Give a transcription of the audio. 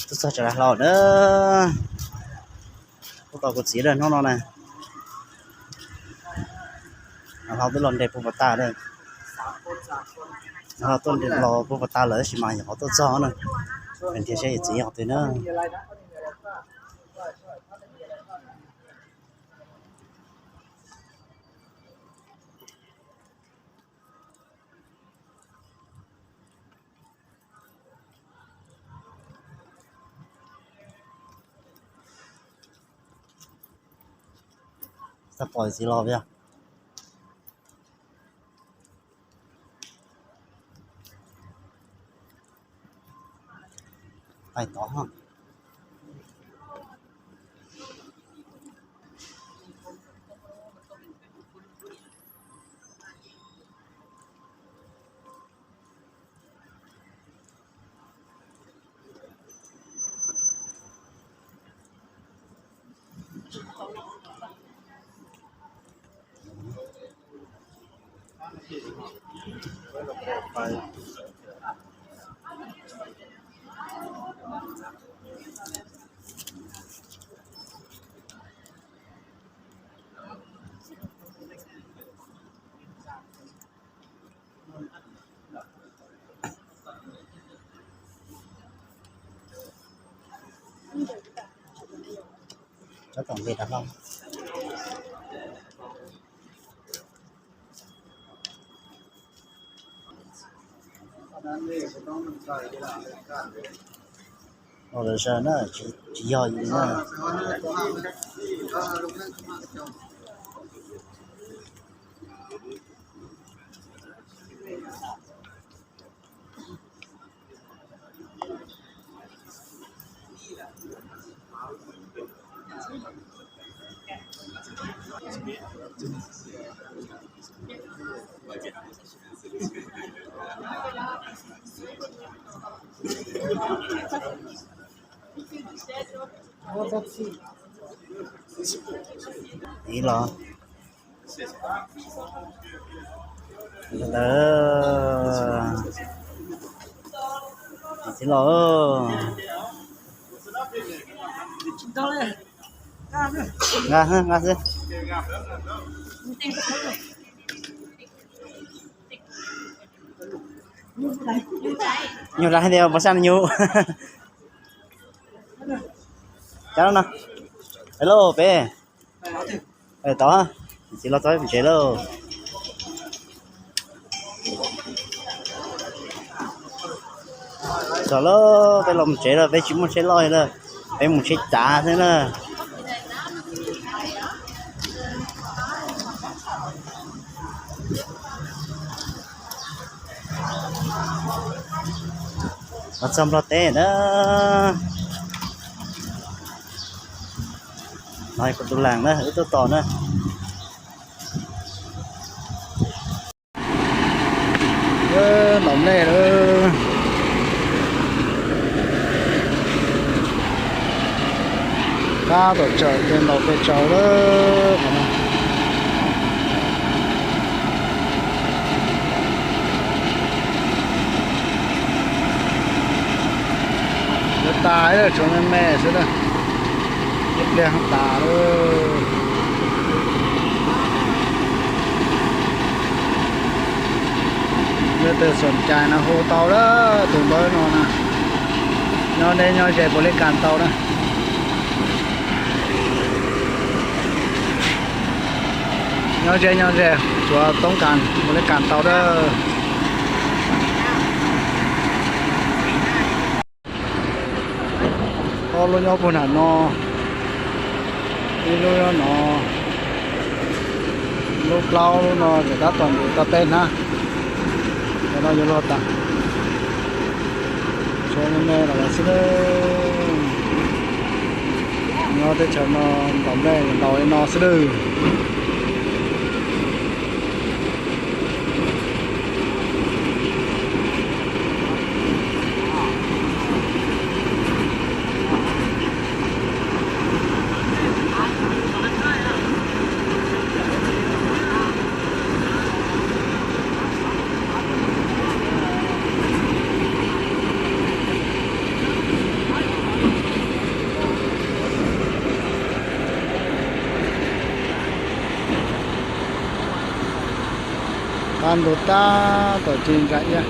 Tuaj txog tsev Dav Hlau na. Tuaj tos kuv txiv lawm hnub no na. Dav Hlau twb los nres puag pas tas lawm. Dav Hlau tuaj nres los puag pas tas lawm tab sis mas yog qhov tuaj txog na. Nrhiav seb yawm txiv yog twg na. Txog pom txiv los yog pais tod. Tsob tom npe Dav Hlau. Ua lawv sawv na, tsis yog yus na. Ib los ntawd, txiv los, nqa nqa xwb. Nyuj laj tias pov saj nyuj. Cov no, hello peb. Tod, txiv los txog peb mus tsev lauj. Txog lauj, peb los mus tsev lawm, peb tsis muaj tsheb loj li lawm, peb mus tsheb cav xwb na. Los txog Nplog teb na. No kuv tus laas na, wb tuaj tos na. Ntaus nplej lawm. Qab tom tsawm ces ntaus pes tsawg lawm. Yuav tas, tshuav me me xwb na. Ib pliag tas lawm. Leej twg xoom cai no hu tau lawm, tus npawb no na. Nyob deb nyob ze puav leej kas tau na. Nyob ze nyob ze, tsuav toob kas puav leej kas tau lawm. Ob lub nyob puag nram no, ib lub nyob no, lub plaub lub no ces tab tom ntim tau tej hnab, cov no yuav luag tas. Tshuav me me los xwb. Nyob teb chaws no ntaus nplej ntaus li no xwb lawm. Qab ntug tab tom ci ntsa iab.